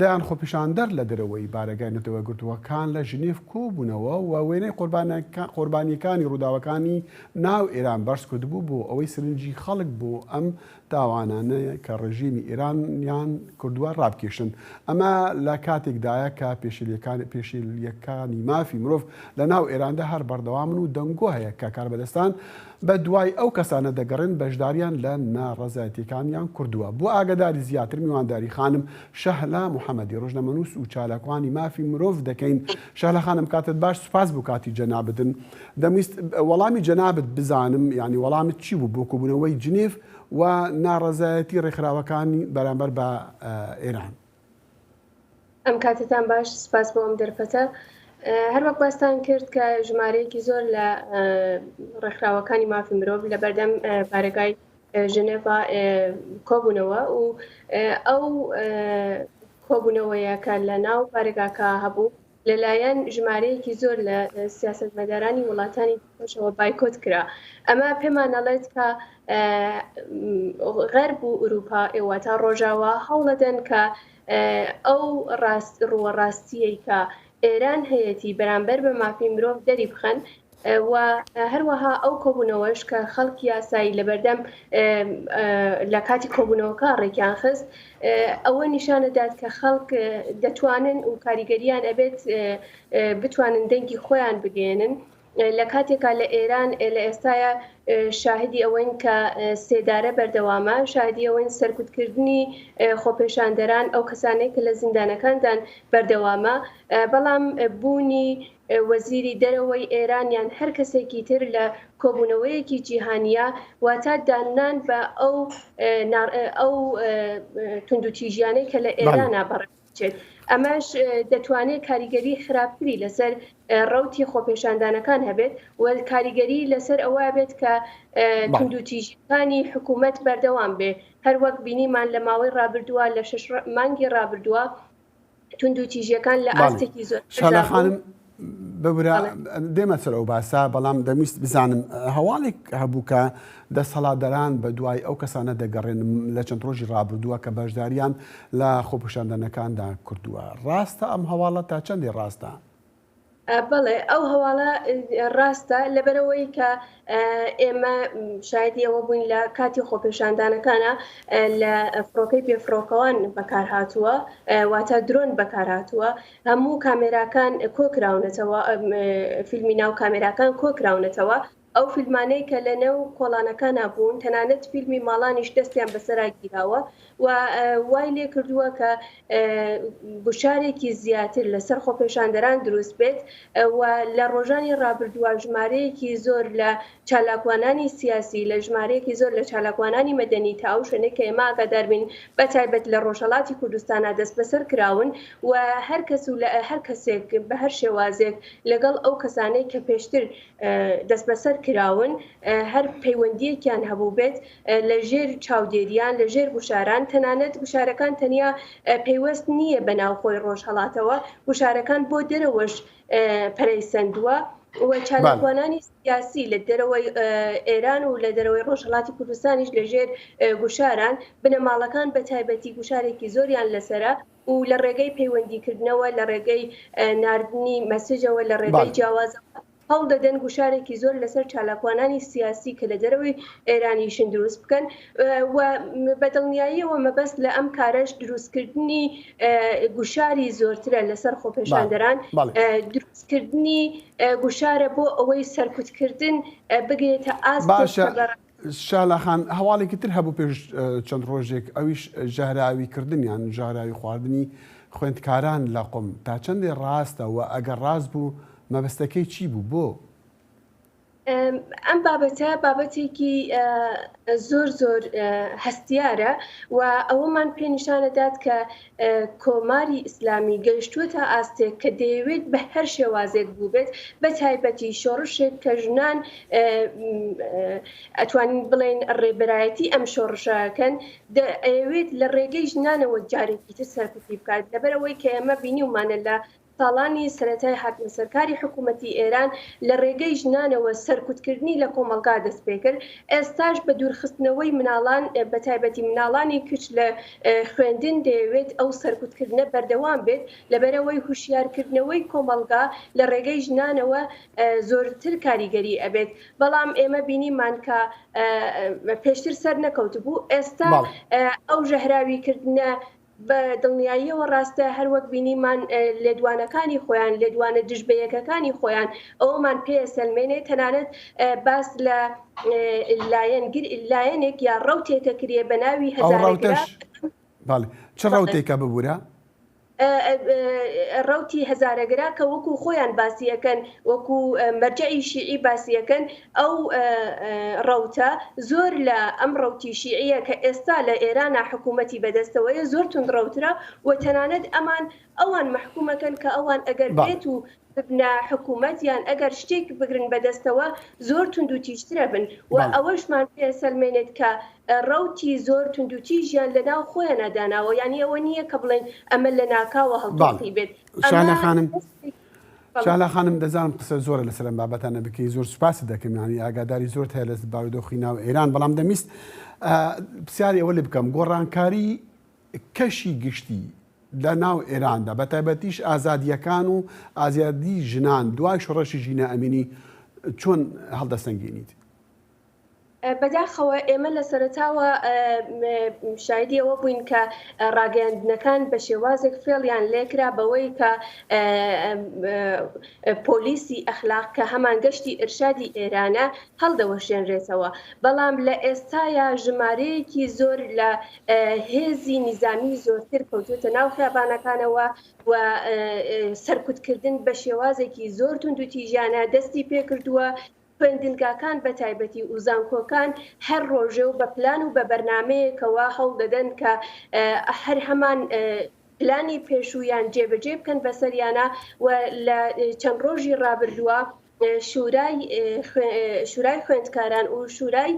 دەیان خۆپیشاندەر لە دەرەوەی بارەگای نەتەوەیەکگرتووەکان لە ژنێڤ کۆبوونەوە و وێنەی قوربانییەکانی ڕووداوەکانی ناو ئێران بەرزکردبوو بۆ ئەوەی سرنجی خەڵک بۆ ئەم تاوانانە کە ڕێژیمی ئێرانیان کردووە ڕابکێشن. ئەمە لە کاتێکدایە کە پێشێلییەکانی مافی مرۆڤ لە ناو ئێراندا هەر بەردەوامن و دەنگۆ هەیە کە کاربەدەستان بە دوای ئەو کەسانە دەگەڕێن بەشداریان لە ناڕەزایەتییەکانیان کردووە. بۆ ئاگاداری زیاتر میوانداری خانم شەهلا محەمەدی ڕۆژنامەنووس و چالاکوانی مافی مرۆڤ دەکەین. شەهلا خانم کاتت باش سوپاس بۆ کاتی جەنابتن. دەمویست وەڵامی جەنابت بزانم یانی وەڵامت چی بوو بۆ کۆبوونەوەی جنێف و ناڕەزایەتی ڕێکخراوەکانی بەرامبەر بە ئێران؟ ئەم کاتەتان باش سپاس بۆ ئەم دەرفەتە. هەروەک باستان کرد کە ژمارەیەکی زۆر لە ڕێکخراوەکانی مافی مرۆڤ لە بەردەم بارەگای ژنێڤا کۆبوونەوە و ئەو کۆبوونەوەیە کە لە ناو بارەگاکە هەبوو لەلایەن ژمارەیەکی زۆر لە سیاسەتمەدارانی وڵاتانی دیکەشەوە بایکۆت کرا. ئەمە پێمان ئەڵێت کە غەرب و ئوروپا واتە ڕۆژاوا هەوڵەدەن کە ئەو ڕاست ڕووە ڕاستیەی کە ئێران هەیەتی بەرامبەر بە مافی مرۆڤ دەری بخەن و هەروەها ئەو کۆبوونەوەش کە خەڵکی یاسایی لەبەردەم لە کاتی کۆبوونەوەکە ڕێکیان خست ئەوە نیشانەدات کە خەڵک دەتوانن و کاریگەریان ئەبێت بتوانن دەنگی خۆیان بگەێنن لە کاتێکا لە ئێران لە ئێستاە شاهدی ئەوەین کە سێدارە بەردەوامە شاهدی ئەوەین سەرکوتکردنی خۆپێشاندەران ئەو کەسانەی کە لە زیندانەکاندان بەردەوامە بەڵام بوونی وەزیری دەرەوەی ئێران یان هەر کەسێکی تر لە کۆبوونەوەیەکی جیهانییە، واتە داننان بە ئەو ئەو توندوتیژیانەی کە لە ئێرانە بەڕێوەدەچێت. ئەمەش دەتوانێت کاریگەری خراپتری لەسەر ڕەوتی خۆپێشاندانەکان هەبێت و کاریگەری لەسەر ئەوە بێت کە توندوتیژیەکانی حکوومەت بەردەوام بێ. هەروەک بینیمان لە ماوەی ڕابردووە لە شەش مانگی ڕابردووە توندوتیژیەکان لە ئاستێکی زۆر شالا خانم ببرا دێمە سەر ئەو باسە بەڵام دەمویست بزانم هەواڵێک هەبوو کە دەسەڵاتداران بە دوای ئەو کەسانە دەگەڕێن لە چەند ڕۆژی ڕابردووە کە بەشداریان لە خۆپیشاندانەکاندا کردووە ڕاستە ئەم هەواڵە تا چەندی ڕاستە؟ بەڵێ ئەو هەواڵە ڕاستە لەبەرئەوەی کە ئێمە شایدی ئەوە بووین لە کاتی خۆپێشاندانەکانە لە فڕۆکەی بێفڕۆکەوان بەکارهاتووە واتە درۆن بەکارهاتووە هەموو کامێراکان کۆکراونەتەوە فیلمی ناو کامێراکان کۆکراونەتەوە ئەو فیلمانەی کە لەنێو کۆڵانەکانا بوون، تەنانەت فیلمی ماڵانیش دەستیان بەسەرا گیراوە و وای لێکردووە کە گوشارێکی زیاتر لەسەر خۆپێشاندەران دروست بێت و لە ڕۆژانی ڕابردووە ژمارەیەکی زۆر لە چالاکوانانی سیاسی لە ژمارەیەکی زۆر لە چالاکوانانی مەدەنی تا ئەو شوێنەی کە ئێمە ئاگادار بین بە تایبەت لە ڕۆژهەڵاتی کوردستانا دەستبەسەر کراون و هەر کەس و لە هەر کەسێک بە هەر شێوازێک لەگەڵ ئەو کەسانەی کە پێشتر دەستبەسەر کراون هەر پەیوەندیەکیان هەبووبێت لە ژێر چاودێریان لە ژێر گوشاران تەنانەت گوشارەکان تەنیا پەیوەست نییە بە ناوخۆی ڕۆژهەڵاتەوە گوشارەکان بۆ دەرەوەش پەرەی سەندووە و چالاکوانانی سیاسی لە دەرەوەی ئێران و لە دەرەوەی ڕۆژهەڵاتی کوردستانیش لە ژێر گوشاران بنەماڵەکان بە تایبەتی گوشارێکی زۆریان لەسەرە و لە ڕێگەی پەیوەندیکردنەوە، لە ڕێگەی ناردنی مەسجەوە، لە ڕێگەی جیاوازەوە هەوڵ دەدەن گوشارێکی زۆر لەسەر چالاکوانانی سیاسی کە لە دەرەوەی ئێرانیشن دروست بکەن و بە دڵنیاییەوە مەبەست لە ئەم کارەش دروستکردنی گوشاری زۆرترە لەسەر خۆپێشاندەران، دروستکردنی گوشارە بۆ ئەوەی سەرکوتکردن بگرێتە ئاستێک کە بە شەهلا خان، هەواڵێکی تر هەبوو پێش چەند ڕۆژێک ئەویش ژەهراوی کردن یان ژەهراوی خواردنی خوێندکاران لە قوم تا چەندێ ڕاستە و ئەگەر ڕاست بوو مەبەستەکەی چی بوو بۆ؟ ئەم بابەتە بابەتێکی زۆر زۆر هەستیارە و ئەوەمان پێ نیشانەدات کە کۆماری ئیسلامی گەیشتووەتە ئاستێک کە دەیەوێت بە هەر شێوازێک بووبێت بە تایبەتی شۆڕشێک کە ژنان ئەتوانین بڵێین ڕێبەرایەتی ئەم شۆڕشەکەن دەیەوێت لە ڕێگەی ژنانەوە جارێکی تر سەرکوتی بکات لەبەرئەوەی کە ئێمە بینیومانە لە. ساڵانی سەرەتای هاتنە سەرکاری حکوومەتی ئێران لە ڕێگەی ژنانەوە سەرکوتکردنی لە کۆمەڵگا دەست پێکرد، ئێستاش بە دوورخستنەوەی مناڵان بە تایبەتی مناڵانی کچ لە خوێندن دەیەوێت ئەو سەرکوتکردنە بەردەوام بێت، لەبەرئەوەی هوشیارکردنەوەی کۆمەڵگا لە ڕێگەی ژنانەوە زۆرتر کاریگەری ئەبێت، بەڵام ئێمە بینیمان کە پێشتر سەرنەکەوتبوو، ئێستا ئەو ژەهراویکردنە بە دڵنیاییەوە ڕاستە، هەر وەک بینیمان لێدوانەکانی خۆیان، لێدوانە دژ بە یەکەکانی خۆیان ئەوەمان پێ سەلمێنێ، تەنانەت باس لە لایەنگر لایەنێک یا ڕەوتێکە کرێ بە ناوی ئەو هەزارەگرا ڕەوتەش بەڵێ چ ڕەوتێکە ببورە؟ ڕەوتی هەزارەگرا کە وەکو خۆیان باسی ئەکەن وەکو مەرجەعی شیعی باسی ئەکەن ئەو ڕەوتە زۆر لە ئەم ڕەوتی شیعیە کە ئێستا لە ئێرانە حکوومەتی بەدەستەوەیە زۆر توندڕەوترە و تەنانەت ئەمان ئەوان مەحکومەکەن کە ئەوان ئەگەر بێت و ببنە حکوومەت یان ئەگەر شتێک بگرن بەدەستەوە زۆر توندوتیژترە بن و ئەوەشمان پێ سەلمێنێت کە ڕەوتی زۆر توندوتیژیان لە ناو خۆیانا داناوە یانی ئەوە نییە کە بڵێن ئەمە لە ناکاوە هەڵتۆقی بێت شالا خانم شالا خانم دەزانم قسە زۆرە لەسەر ئەم بابەتانە بکەی زۆر سوپاست دەکەم یانی ئاگاداری زۆرت هەیە لە بارودۆخی ناو ئێران بەڵام دەمیست پرسیاری ئەوە لێ بکەم گۆڕانکاری کەشی گشتی لە ناو ئێراندا بە تایبەتیش ئازادییەکان و ئازادی ژنان دوای شۆڕشی ژینا ئەمینی چۆن هەڵدەسەنگێنیت؟ بەداخەوە ئێمە لە سەرەتاوە شایدی ئەوە بووین کە ڕاگەیاندنەکان بە شێوازێک فێڵیان لێکرا بەوەی کە پۆلیسی ئەخلاق کە هەمان گەشتی ئرشادی ئێرانە هەڵدەوەشێنرێتەوە بەڵام لە ئێستایا ژمارەیەکی زۆر لە هێزی نیزامی زۆرتر کەوتووەتە ناو خیابانەکانەوە و سەرکوتکردن بە شێوازێکی زۆر توندوتیژانە دەستی پێکردووە خوێندنگاکان بە تایبەتی و زانکۆکان هەر ڕۆژێ و بە پلان و بە بەرنامەیەکەوە هەوڵ دەدەن کە هەر هەمان پلانی پێشوویان جێبەجێ بکەن بەسەریانا و لە چەند ڕۆژی ڕابردووە شورای شورای خوێندکاران و شورای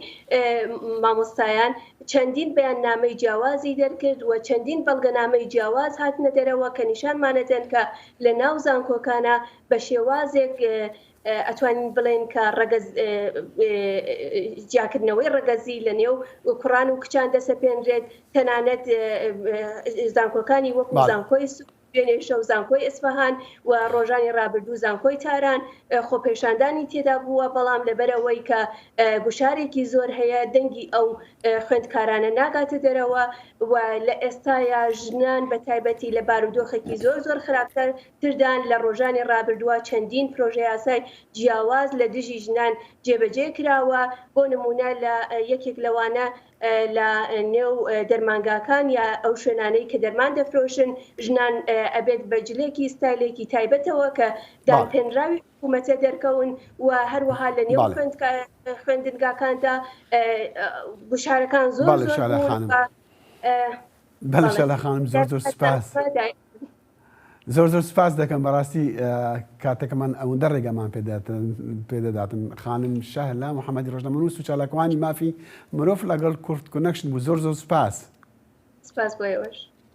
مامۆستایان چەندین بەیاننامەی جیاوازی دەرکرد و چەندین بەڵگەنامەی جیاواز هاتنە دەرەوە کە نیشانمانەدەن کە لە ناو زانکۆکانە بە شێوازێک ئەتوانین بڵێین کە ڕەگەز جیاکردنەوەی ڕەگەزی لە نێو کوڕان و کچان دەسەپێنرێت تەنانەت زانکۆکانی وەکو زانکۆی دوێنێ شەو زانکۆی ئیسفەهان و ڕۆژانی ڕابردوو زانکۆی تاران خۆپێشاندانی تێدا بووە بەڵام لەبەرئەوەی کە گوشارێکی زۆر هەیە دەنگی ئەو خوێندکارانە ناگاتە دەرەوە و لە ئێستایا ژنان بە تایبەتی لە بارودۆخێکی زۆر زۆر خراپتر تردان لە ڕۆژانی ڕابردووە چەندین پرۆژەیاسای جیاواز لە دژی ژنان جێبەجێ کراوە بۆ نموونە لە یەکێک لەوانە لە نێو دەرمانگاکان یا ئەو شوێنانەی کە دەرمان دەفرۆشن ژنان ئەبێت بە جلێکی ستایلێکی تایبەتەوە کە دانپێنراوی حکوومەتە دەرکەون و هەروەها لە نێو خوێندنگاکاندا گوشارەکان زۆر زۆر بوون. بەڵێ شەلا خانم زۆر زۆر سپاس. زۆر زۆر سپاس دەکەم بەڕاستی کاتەکەمان ئەوەندە ڕێگەمان پێدەداتن خانم شەهلا محەممەدی ڕۆژنامەنووس و چالاکوانی مافی مرۆڤ لەگەڵ کورد کونەکشن بوو زۆر زۆر سپاس سپاس بۆ ئێوەش.